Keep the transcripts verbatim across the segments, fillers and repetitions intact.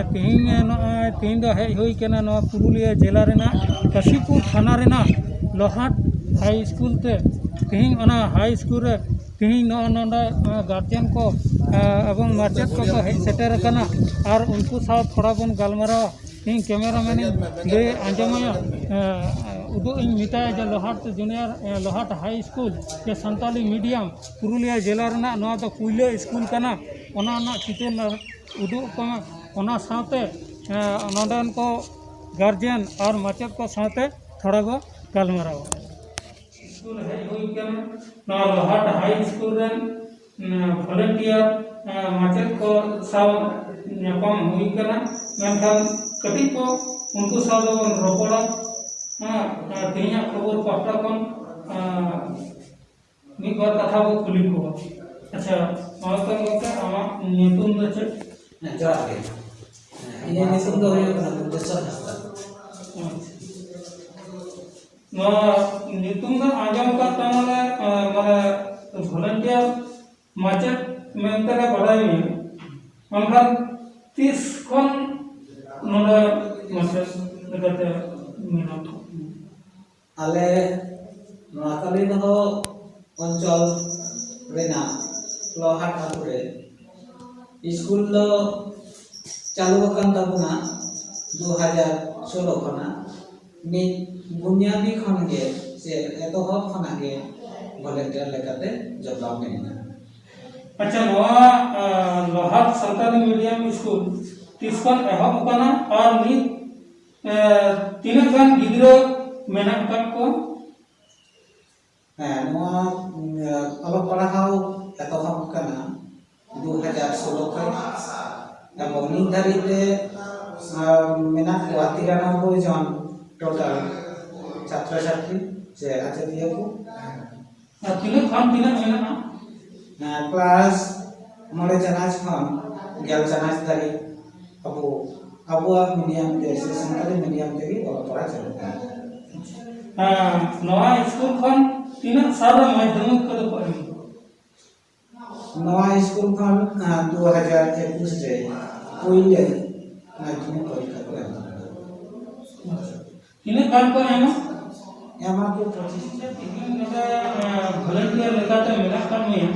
ᱛᱮᱦᱮᱧ ᱱᱚᱜᱼᱚᱭ ᱛᱮᱦᱮᱧ ᱫᱚ ᱦᱮᱡ ᱦᱩᱭ ᱠᱟᱱᱟ ᱱᱚᱣᱟ ᱯᱩᱨᱩᱞᱤᱭᱟᱹ ᱡᱮᱞᱟ ᱨᱮᱱᱟᱜ ᱠᱟᱥᱤᱯᱩᱨ ᱛᱷᱟᱱᱟ ᱨᱮᱱᱟᱜ ᱞᱚᱦᱟᱴ ᱦᱟᱭ ᱥᱠᱩᱞ ᱛᱮ᱾ ᱛᱮᱦᱮᱧ ᱚᱱᱟ ᱦᱟᱭ ᱥᱠᱩᱞ ᱨᱮ ᱛᱮᱦᱮᱧ ᱱᱚᱜᱼᱚ ᱱᱚᱰᱮ ᱜᱟᱨᱡᱮᱱ ᱠᱚ ᱮᱵᱚᱝ ᱢᱟᱪᱮᱫ ᱠᱚᱠᱚ ᱦᱮᱡ ᱥᱮᱴᱮᱨ ᱟᱠᱟᱱᱟ᱾ ᱟᱨ ᱩᱱᱠᱩ ᱥᱟᱶ ᱛᱷᱚᱲᱟ ᱵᱚᱱ ᱜᱟᱞᱢᱟᱨᱟᱣᱟ᱾ ᱤᱧ ᱠᱮᱢᱮᱨᱟᱢᱮᱱ ᱤᱧ ᱞᱟᱹᱭ ᱟᱸᱡᱚᱢᱟᱭᱟ, ᱩᱫᱩᱜ ᱤᱧ ᱢᱮᱛᱟᱭᱟ ᱡᱮ ᱞᱚᱦᱟᱴ ᱡᱩᱱᱤᱭᱟᱨ ᱞᱚᱦᱟᱴ ᱦᱟᱭ ᱥᱠᱩᱞ ᱡᱮ ᱥᱟᱱᱛᱟᱞᱤ ᱢᱤᱰᱤᱭᱟᱢ ᱯᱩᱨᱩᱞᱤᱭᱟᱹ ᱡᱮᱞᱟ ᱨᱮᱱᱟᱜ ᱱᱚᱣᱟ ᱫᱚ ᱯᱩᱭᱞᱟᱹ ᱥᱠᱩᱞ ᱠᱟᱱᱟ᱾ ᱚᱱᱟ ᱨᱮᱱᱟᱜ ᱪᱤᱛᱟᱹᱨ ᱩᱫᱩᱜ ᱠᱚᱢᱟ᱾ ᱚᱱᱟ ᱥᱟᱶᱛᱮ ᱱᱚᱰᱮᱱ ᱠᱚ ᱜᱟᱨᱡᱮᱱ ᱟᱨ ᱢᱟᱪᱮᱫ ᱠᱚ ᱥᱟᱶᱛᱮ ᱛᱷᱚᱲᱟ ᱵᱚ ᱜᱟᱞᱢᱟᱨᱟᱣᱟ᱾ ᱥᱠᱩᱞ ᱦᱮᱡ ᱦᱩᱭ ᱠᱟᱱᱟ᱾ ᱱᱚᱣᱟ ᱞᱚᱦᱟᱴ ᱦᱟᱭ ᱥᱠᱩᱞ ᱨᱮᱱ ᱵᱷᱚᱞᱮᱱᱴᱤᱭᱟᱨ ᱢᱟᱪᱮᱫ ᱠᱚ ᱥᱟᱶ ᱧᱟᱯᱟᱢ ᱦᱩᱭ ᱠᱟᱱᱟ᱾ ᱢᱮᱱᱠᱷᱟᱱ ᱠᱟᱹᱴᱤᱡ ᱠᱚ ᱩᱱᱠᱩ ᱥᱟᱶ ᱫᱚᱵᱚᱱ ᱨᱚᱯᱚᱲᱟ᱾ ᱛᱮᱦᱮᱧᱟᱜ ᱠᱷᱚᱵᱚᱨ ᱯᱟᱦᱴᱟ ᱠᱷᱚᱱ ᱢᱤᱫ ᱵᱟᱨ ᱠᱟᱛᱷᱟ ᱵᱚ ᱠᱩᱞᱤ ᱠᱚᱣᱟ᱾ ᱟᱪᱪᱷᱟ, ᱢᱟᱥᱴᱟᱨ ᱜᱚᱢᱠᱮ, ᱟᱢᱟᱜ ᱧᱩᱛᱩᱢ ᱫᱚ ᱪᱮᱫ? ᱦᱮᱸ, ᱡᱚᱦᱟᱨ ᱜᱮ᱾ ᱦᱮᱸ, ᱤᱧᱟᱹᱜ ᱧᱩᱛᱩᱢ ᱫᱚ ᱦᱩᱭᱩᱜ ᱠᱟᱱᱟ ᱵᱩᱫᱽᱫᱷᱮᱥᱚᱨ ᱦᱟᱸᱥᱫᱟ᱾ ᱟᱪᱪᱷᱟ᱾ ᱱᱚᱣᱟ ᱧᱩᱛᱩᱢ ᱫᱚ ᱟᱸᱡᱚᱢ ᱠᱟᱜ ᱛᱟᱢ, ᱢᱟᱱᱮ, ᱢᱟᱱᱮ ᱵᱷᱚᱞᱮᱱᱴᱤᱭᱟᱨ ᱢᱟᱪᱮᱫ ᱢᱮᱱᱛᱮ ᱞᱮ ᱵᱟᱰᱟᱭ ᱢᱮᱭᱟ, ᱢᱮᱱᱠᱷᱟᱱ ᱛᱤᱥ ᱠᱷᱚᱱ ᱱᱚᱰᱮ ᱢᱟᱪᱮᱫ ᱞᱮᱠᱟᱛᱮ ᱢᱮᱱᱟᱜ ᱢᱮᱭᱟ? ᱟᱞᱮ ᱱᱚᱣᱟ ᱠᱟᱞᱤᱱᱚᱜᱚᱨ ᱚᱧᱪᱚᱞ ᱨᱮᱱᱟᱜ ᱞᱚᱦᱟᱴ ᱟᱹᱛᱩ ᱨᱮ ᱥᱠᱩᱞ ᱫᱚ ᱪᱟᱹᱞᱩ ᱟᱠᱟᱱ ᱛᱟᱵᱚᱱᱟ ᱫᱩ ᱦᱟᱡᱟᱨ ᱥᱳᱞᱳ ᱠᱷᱚᱱᱟᱜ᱾ ᱢᱤᱫ ᱵᱩᱱᱭᱟᱫᱤ ᱠᱷᱚᱱ ᱜᱮ ᱥᱮ ᱮᱛᱚᱦᱚᱵ ᱠᱷᱚᱱᱟᱜ ᱜᱮ ᱵᱷᱚᱞᱮᱱᱴᱤᱭᱟᱨ ᱞᱮᱠᱟᱛᱮ ᱡᱚᱯᱲᱟᱣ ᱢᱮᱱᱟᱜᱼᱟ᱾ ᱟᱪᱪᱷᱟ, ᱱᱚᱣᱟ ᱞᱚᱦᱟᱴ ᱥᱟᱱᱛᱟᱞᱤ ᱢᱤᱰᱤᱭᱟᱢ ᱥᱠᱩᱞ ᱛᱤᱥ ᱠᱷᱚᱱ ᱮᱦᱚᱵ ᱟᱠᱟᱱᱟ ᱟᱨ ᱱᱤᱛ ᱛᱤᱱᱟᱹᱜ ᱜᱟᱱ ᱜᱤᱫᱽᱨᱟᱹ ᱢᱮᱱᱟᱜ ᱟᱠᱟᱫ ᱠᱚᱣᱟ? ᱦᱮᱸ, ᱱᱚᱣᱟ ᱚᱞᱚᱜ ᱯᱟᱲᱦᱟᱣ ᱮᱛᱚᱦᱚᱵ ᱠᱟᱱᱟ ᱫᱩ ᱦᱟᱡᱟᱨ ᱥᱳᱞᱳ ᱠᱷᱚᱱ᱾ ᱮᱵᱚᱝ ᱱᱤᱛ ᱫᱷᱟᱹᱨᱤᱡ ᱛᱮ ᱢᱮᱱᱟᱜ ᱠᱚᱣᱟ ᱛᱤᱨᱟᱱᱚᱵᱵᱳᱭ ᱡᱚᱱ ᱴᱳᱴᱟᱞ ᱪᱷᱟᱛᱨᱚ ᱪᱷᱟᱛᱨᱤ ᱥᱮ ᱟᱪᱮᱫᱤᱭᱟᱹ ᱠᱚ᱾ ᱟᱨ ᱛᱤᱱᱟᱹᱜ ᱠᱷᱚᱱ ᱛᱤᱱᱟᱹᱜ ᱢᱮᱱᱟᱜᱼᱟ? ᱠᱞᱟᱥ ᱢᱚᱬᱮ ᱪᱟᱱᱟᱪ ᱠᱷᱚᱱ ᱜᱮᱞ ᱪᱟᱱᱟᱪ ᱫᱷᱟᱹᱨᱤᱡ ᱟᱵᱚ ᱟᱵᱚᱣᱟᱜ ᱢᱤᱰᱤᱭᱟᱢ ᱛᱮ ᱥᱮ ᱥᱟᱱᱛᱟᱲᱤ ᱢᱤᱰᱤᱭᱟᱢ ᱛᱮᱜᱮ ᱚᱞᱚᱜ ᱯᱟᱲᱦᱟᱜ ᱪᱟᱹᱞᱩᱜ ᱠᱟᱱᱟ᱾ ᱱᱚᱣᱟ ᱥᱠᱩᱞ ᱠᱷᱚᱱ ᱛᱤᱱᱟᱹᱜ ᱥᱟᱞ ᱨᱮ ᱢᱟᱫᱽᱫᱷᱚᱢᱤᱠ ᱠᱚᱫᱚ ᱠᱚ ᱮᱢ? ᱱᱚᱣᱟ ᱥᱠᱩᱞ ᱠᱷᱚᱱ ᱫᱩ ᱦᱟᱡᱟᱨ ᱮᱠᱩᱥ ᱨᱮ ᱯᱩᱭᱞᱟᱹ ᱢᱟᱫᱽᱫᱷᱚᱢᱤᱠ ᱯᱚᱨᱤᱠᱠᱷᱟ ᱠᱚ ᱮᱢ ᱫᱟᱲᱮᱭᱟᱜᱼᱟ᱾ ᱛᱤᱱᱟᱹᱜ ᱜᱟᱱ ᱠᱚ ᱮᱢᱟ? ᱮᱢᱟ ᱠᱚ ᱯᱚᱸᱪᱤᱥ᱾ ᱛᱤᱦᱤᱧ ᱱᱚᱰᱮ ᱵᱷᱚᱞᱮᱱᱴᱤᱭᱟᱨ ᱞᱮᱠᱟᱛᱮ ᱢᱮᱱᱟᱜ ᱠᱟᱜ ᱢᱮᱭᱟ,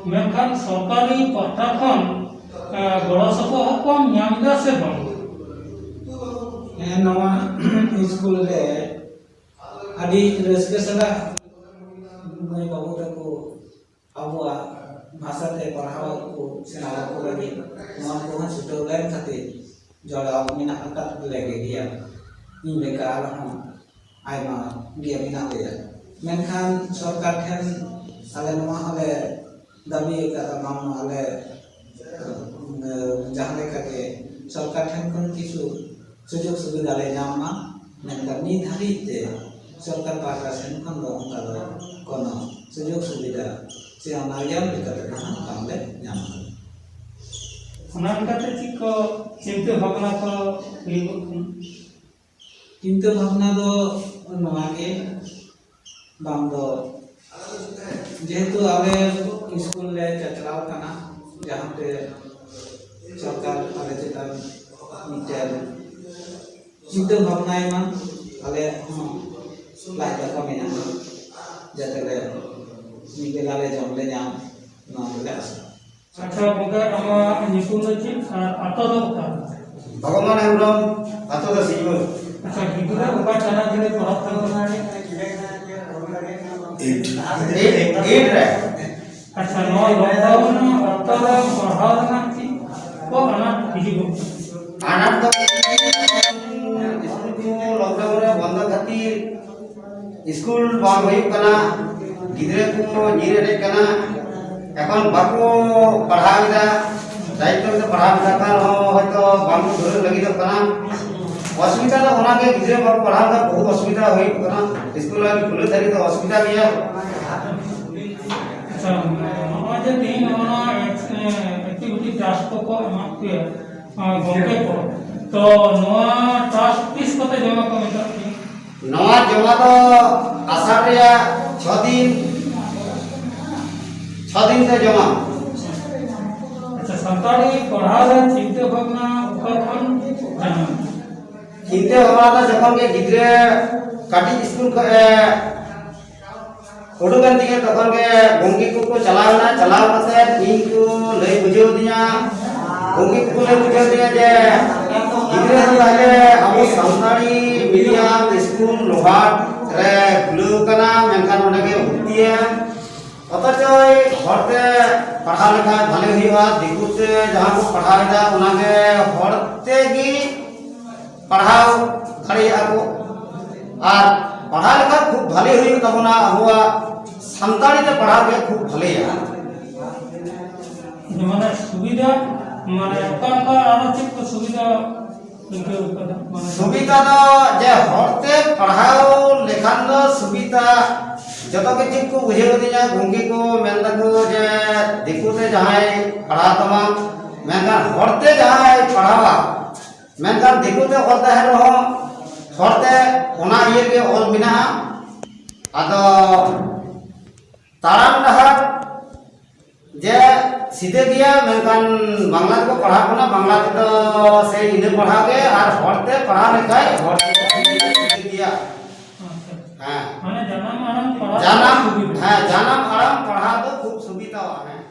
ᱢᱮᱱᱠᱷᱟᱱ ᱥᱚᱨᱠᱟᱨᱤ ᱯᱟᱦᱴᱟ ᱠᱷᱚᱱ ᱜᱚᱲᱚ ᱥᱚᱯᱚᱦᱚᱫ ᱠᱚᱢ ᱧᱟᱢ ᱮᱫᱟ ᱥᱮ ᱵᱟᱝ? ᱦᱮᱸ, ᱱᱚᱣᱟ ᱥᱠᱩᱞ ᱨᱮ ᱟᱹᱰᱤ ᱨᱟᱹᱥᱠᱟᱹ ᱥᱟᱞᱟᱜ ᱢᱟᱹᱭ ᱵᱟᱹᱵᱩ ᱛᱟᱠᱚ ᱟᱵᱚᱣᱟᱜ ᱵᱷᱟᱥᱟ ᱛᱮ ᱯᱟᱲᱦᱟᱣ ᱠᱚ ᱥᱮᱬᱟ ᱟᱠᱚ ᱞᱟᱹᱜᱤᱫ ᱱᱚᱣᱟ ᱠᱚᱦᱚᱸ ᱪᱷᱩᱴᱟᱹᱣ ᱞᱮᱱ ᱠᱷᱟᱹᱛᱤᱨ ᱡᱚᱲᱟᱣ ᱢᱮᱱᱟᱜ ᱟᱠᱟᱫ ᱞᱮᱜᱮ ᱜᱮᱭᱟ᱾ ᱤᱧ ᱞᱮᱠᱟ ᱟᱨᱦᱚᱸ ᱟᱭᱢᱟ ᱜᱮ ᱢᱮᱱᱟᱜ ᱞᱮᱭᱟ᱾ ᱢᱮᱱᱠᱷᱟᱱ ᱥᱚᱨᱠᱟᱨ ᱴᱷᱮᱱ ᱟᱞᱮ ᱱᱚᱣᱟ ᱦᱚᱸᱞᱮ ᱫᱟᱹᱵᱤ ᱟᱠᱟᱫᱟ, ᱵᱟᱝᱢᱟ ᱟᱞᱮ ᱡᱟᱦᱟᱸ ᱞᱮᱠᱟ ᱜᱮ ᱥᱚᱨᱠᱟᱨ ᱴᱷᱮᱱ ᱠᱷᱚᱱ ᱠᱤᱪᱷᱩ ᱥᱩᱡᱳᱜᱽ ᱥᱩᱵᱤᱫᱷᱟ ᱞᱮ ᱧᱟᱢ ᱢᱟ, ᱢᱮᱱᱠᱷᱟᱱ ᱱᱤᱛ ᱫᱷᱟᱹᱵᱤᱡ ᱛᱮ ᱥᱚᱨᱠᱟᱨ ᱯᱟᱦᱴᱟ ᱥᱮᱱ ᱠᱷᱚᱱ ᱫᱚ ᱚᱱᱠᱟ ᱫᱚ ᱠᱳᱱᱳ ᱥᱩᱡᱳᱜᱽ ᱥᱩᱵᱤᱫᱷᱟ ᱥᱮ ᱚᱱᱟ ᱨᱮᱭᱟᱜ ᱞᱮᱠᱟᱛᱮ ᱫᱚ ᱦᱟᱸᱜ ᱵᱟᱝᱞᱮ ᱧᱟᱢ ᱟᱠᱟᱫᱟ᱾ ᱚᱱᱟ ᱞᱮᱠᱟᱛᱮ ᱪᱮᱫ ᱠᱚ ᱪᱤᱱᱛᱟᱹ ᱵᱷᱟᱵᱽᱱᱟ ᱠᱚ ᱦᱩᱭᱩᱜᱚᱜ ᱠᱟᱱᱟ? ᱪᱤᱱᱛᱟᱹ ᱵᱷᱟᱵᱽᱱᱟ ᱫᱚ ᱱᱚᱣᱟ ᱜᱮ, ᱵᱟᱝ ᱫᱚ ᱡᱮᱦᱮᱛᱩ ᱟᱞᱮ ᱥᱠᱩᱞ ᱞᱮ ᱪᱟᱪᱞᱟᱣ ᱠᱟᱱᱟ, ᱡᱟᱦᱟᱸᱛᱮ ᱥᱚᱨᱠᱟᱨ ᱟᱞᱮ ᱪᱮᱛᱟᱱ ᱢᱤᱫᱴᱮᱱ ᱪᱤᱱᱛᱟᱹ ᱵᱷᱟᱵᱽᱱᱟᱭ ᱢᱟ, ᱟᱞᱮᱭᱟᱜ ᱦᱚᱸ ᱞᱟᱡ ᱫᱟᱠᱟ ᱢᱮᱱᱟᱜᱼᱟ, ᱡᱟᱛᱮ ᱞᱮ ᱢᱤᱫ ᱵᱮᱞᱟ ᱞᱮ ᱡᱚᱢ ᱞᱮ ᱧᱟᱢ, ᱱᱚᱣᱟ ᱜᱮᱞᱮ ᱟᱥᱚᱜᱼᱟ᱾ ᱟᱪᱪᱷᱟ ᱜᱚᱝᱠᱮ, ᱟᱢᱟᱜ ᱧᱩᱛᱩᱢ ᱫᱚ ᱪᱮᱫ ᱟᱨ ᱟᱛᱳ ᱫᱚ ᱚᱠᱟ? ᱵᱷᱚᱜᱚᱵᱟᱱ ᱦᱮᱢᱵᱨᱚᱢ, ᱟᱛᱳ ᱫᱚ ᱥᱤᱧᱵᱩᱨ᱾ ᱟᱪᱪᱷᱟ, ᱜᱤᱫᱽᱨᱟᱹ ᱚᱠᱟ ᱪᱟᱱᱟᱪ ᱨᱮ ᱯᱟᱲᱦᱟᱜ ᱠᱟᱱᱟ? ᱮᱭᱤᱴ, ᱮᱭᱤᱴ ᱨᱮ᱾ ᱟᱪᱪᱷᱟ, ᱱᱚᱣᱟ ᱞᱚᱠᱰᱟᱣᱩᱱ ᱚᱠᱛᱚ ᱨᱮ ᱯᱟᱲᱦᱟᱣ ᱨᱮᱱᱟᱜ ᱪᱮᱫ ᱠᱚ ᱟᱱᱟᱴ ᱦᱤᱡᱩᱜᱚᱜ ᱠᱟᱱᱟ? ᱟᱱᱟᱴ ᱫᱚ ᱥᱠᱩᱞ ᱠᱚ ᱞᱚᱠᱰᱟᱣᱩᱱ ᱨᱮ ᱵᱚᱱᱫᱚ ᱠᱷᱟᱹᱛᱤᱨ ᱥᱠᱩᱞ ᱵᱟᱝ ᱦᱩᱭᱩᱜ ᱠᱟᱱᱟ, ᱜᱤᱫᱽᱨᱟᱹ ᱠᱚ ᱧᱤᱨ ᱮᱱᱮᱡ ᱠᱟᱱᱟ, ᱮᱠᱷᱚᱱ ᱵᱟᱠᱚ ᱯᱟᱲᱦᱟᱣ ᱮᱫᱟ᱾ ᱫᱟᱭᱤᱛᱛᱚ ᱠᱟᱛᱮ ᱯᱟᱲᱦᱟᱣ ᱢᱮᱛᱟ ᱠᱚ ᱠᱷᱟᱱ ᱦᱚᱸ ᱦᱚᱭᱛᱚ ᱵᱟᱝ ᱠᱚ ᱫᱷᱩᱨᱟᱹᱜ ᱞᱟᱹᱜᱤᱫᱚᱜ ᱠᱟᱱᱟ᱾ ᱚᱥᱩᱵᱤᱫᱷᱟ ᱫᱚ ᱚᱱᱟᱜᱮ, ᱜᱤᱫᱽᱨᱟᱹ ᱵᱟᱠᱚ ᱯᱟᱲᱦᱟᱣ ᱮᱫᱟ, ᱵᱚᱦᱩ ᱚᱥᱩᱵᱤᱫᱷᱟ ᱦᱩᱭᱩᱜ ᱠᱟᱱᱟ᱾ ᱥᱠᱩᱞ ᱟᱹᱣᱨᱤ ᱠᱷᱩᱞᱟᱹᱣ ᱫᱷᱟᱹᱨᱤᱡ ᱫᱚ ᱚᱥᱩᱵᱤᱫᱷᱟ ᱜᱮᱭᱟ᱾ ᱟᱪᱪᱷᱟ, ᱱᱚᱜᱼᱚᱭ ᱡᱮ ᱛᱮᱦᱮᱧ ᱱᱚᱜᱼᱚ ᱱᱚᱣᱟ ᱮᱠᱴᱤᱵᱷᱤᱴᱤ ᱴᱟᱥᱠ ᱠᱚᱠᱚ ᱮᱢᱟᱜ ᱯᱮᱭᱟ, ᱟᱸ, ᱜᱚᱢᱠᱮ ᱠᱚ, ᱛᱚ ᱱᱚᱣᱟ ᱴᱟᱥᱠ ᱛᱤᱥ ᱠᱚᱛᱮ ᱡᱚᱢᱟ ᱠᱚ ᱢᱮᱛᱟᱜ ᱯᱮᱭᱟ? ᱱᱚᱣᱟ ᱡᱚᱢᱟ ᱫᱚ ᱟᱥᱟᱲ ᱨᱮᱭᱟᱜ ᱪᱷᱚ ᱫᱤᱱ, ᱪᱷᱚ ᱫᱤᱱ ᱛᱮ ᱡᱚᱢᱟ᱾ ᱟᱪᱪᱷᱟ, ᱥᱟᱱᱛᱟᱲᱤ ᱯᱟᱲᱦᱟᱣ ᱨᱮ ᱪᱤᱱᱛᱟᱹ ᱵᱷᱟᱵᱽᱱᱟ ᱚᱠᱟ ᱠᱷᱚᱱ ᱤᱧ ᱛᱮ ᱵᱟᱵᱟ ᱫᱚ ᱡᱚᱠᱷᱚᱱ ᱜᱮ ᱜᱤᱫᱽᱨᱟᱹ ᱠᱟᱹᱴᱤᱡ ᱥᱠᱩᱞ ᱠᱷᱚᱱ ᱮ ᱩᱰᱩᱠᱮᱱ ᱛᱤᱧᱟᱹ, ᱛᱚᱠᱷᱚᱱ ᱜᱮ ᱜᱚᱢᱠᱮ ᱠᱚᱠᱚ ᱪᱟᱞᱟᱣ ᱮᱱᱟ᱾ ᱪᱟᱞᱟᱣ ᱠᱟᱛᱮ ᱤᱧ ᱠᱚ ᱞᱟᱹᱭ ᱵᱩᱡᱷᱟᱹᱣ ᱫᱤᱧᱟ, ᱜᱚᱢᱠᱮ ᱠᱚᱠᱚ ᱞᱟᱹᱭ ᱵᱩᱡᱷᱟᱹᱣ ᱫᱤᱧᱟ ᱡᱮ ᱜᱤᱫᱽᱨᱟᱹ ᱫᱚ ᱛᱟᱦᱞᱮ ᱟᱵᱚ ᱥᱟᱱᱛᱟᱲᱤ ᱢᱤᱰᱤᱭᱟᱢ ᱥᱠᱩᱞ ᱞᱳᱦᱟᱨ ᱨᱮ ᱠᱷᱩᱞᱟᱹᱣ ᱠᱟᱱᱟ, ᱢᱮᱱᱠᱷᱟᱱ ᱚᱸᱰᱮ ᱜᱮ ᱵᱷᱚᱨᱛᱤᱭᱮᱢ᱾ ᱚᱛᱷᱚᱪᱚ ᱦᱚᱲᱛᱮ ᱯᱟᱲᱦᱟᱣ ᱞᱮᱠᱷᱟᱱ ᱵᱷᱟᱞᱮ ᱦᱩᱭᱩᱜᱼᱟ, ᱫᱤᱠᱩ ᱛᱮ ᱡᱟᱦᱟᱸ ᱠᱚ ᱯᱟᱲᱦᱟᱣ ᱮᱫᱟ ᱚᱱᱟᱜᱮ ᱦᱚᱲ ᱛᱮᱜᱮ ᱯᱟᱲᱦᱟᱣ ᱫᱟᱲᱮᱭᱟᱜᱼᱟ ᱠᱚ᱾ ᱟᱨ ᱯᱟᱲᱦᱟᱣ ᱞᱮᱠᱷᱟᱱ ᱠᱷᱩᱵ ᱵᱷᱟᱞᱮ ᱦᱩᱭᱩᱜ ᱛᱟᱵᱚᱱᱟ, ᱟᱵᱚᱣᱟᱜ ᱥᱟᱱᱛᱟᱲᱤ ᱛᱮ ᱯᱟᱲᱦᱟᱣ ᱜᱮ ᱠᱷᱩᱵ ᱵᱷᱟᱞᱮᱭᱟ᱾ ᱢᱟᱱᱮ ᱥᱩᱵᱤᱫᱷᱟ, ᱢᱟᱱᱮ ᱚᱠᱟ ᱚᱠᱟ ᱟᱨᱚ ᱪᱮᱫ ᱠᱚ ᱥᱩᱵᱤᱫᱷᱟ ᱟᱹᱭᱠᱟᱹᱣ ᱠᱟᱫᱟ? ᱢᱟᱱᱮ ᱥᱩᱵᱤᱫᱷᱟ ᱫᱚ ᱡᱮ ᱦᱚᱲᱛᱮ ᱯᱟᱲᱦᱟᱣ ᱞᱮᱠᱷᱟᱱ ᱫᱚ ᱥᱩᱵᱤᱫᱷᱟ, ᱡᱚᱛᱚ ᱠᱤᱪᱷᱩ ᱠᱚ ᱵᱩᱡᱷᱟᱹᱣ ᱫᱤᱧᱟ᱾ ᱜᱚᱢᱠᱮ ᱠᱚ ᱢᱮᱱ ᱫᱟᱠᱚ ᱡᱮ ᱫᱤᱠᱩ ᱛᱮ ᱡᱟᱦᱟᱸᱭ ᱯᱟᱲᱦᱟᱣ ᱛᱟᱢᱟ, ᱢᱮᱱᱠᱷᱟᱱ ᱦᱚᱲᱛᱮ ᱡᱟᱦᱟᱸᱭ ᱯᱟᱲᱦᱟᱣᱟ, ᱢᱮᱱᱠᱷᱟᱱ ᱫᱤᱠᱩ ᱛᱮ ᱚᱞ ᱛᱟᱦᱮᱱ ᱨᱮᱦᱚᱸ ᱦᱚᱲᱛᱮ ᱚᱱᱟ ᱤᱭᱟᱹ ᱜᱮ ᱚᱞ ᱢᱮᱱᱟᱜᱼᱟ᱾ ᱟᱫᱚ ᱛᱟᱲᱟᱢ ᱰᱟᱦᱟᱨ ᱡᱮ ᱥᱤᱫᱷᱟᱹ ᱜᱮᱭᱟ, ᱢᱮᱱᱠᱷᱟᱱ ᱵᱟᱝᱞᱟ ᱛᱮᱠᱚ ᱯᱟᱲᱦᱟᱜ ᱠᱟᱱᱟ, ᱵᱟᱝᱞᱟ ᱛᱮᱫᱚ ᱥᱮ ᱤᱱᱟᱹ ᱯᱟᱲᱦᱟᱣ ᱜᱮ, ᱟᱨ ᱦᱚᱲᱛᱮ ᱯᱟᱲᱦᱟᱣ ᱞᱮᱠᱷᱟᱡ ᱦᱚᱲ ᱛᱮᱫᱚ ᱥᱤᱫᱷᱟᱹ ᱜᱮᱭᱟ᱾ ᱟᱪᱪᱷᱟ᱾ ᱦᱮᱸ᱾ ᱢᱟᱱᱮ ᱡᱟᱱᱟᱢ ᱟᱲᱟᱝ ᱯᱟᱲᱦᱟᱣ ᱡᱟᱱᱟᱢ, ᱥᱩᱵᱤᱫᱷᱟ᱾ ᱦᱮᱸ, ᱡᱟᱱᱟᱢ ᱟᱲᱟᱝ ᱯᱟᱲᱦᱟᱣ ᱫᱚ ᱠᱷᱩᱵ ᱥᱩᱵᱤᱫᱷᱟᱣᱟ᱾ ᱦᱮᱸ᱾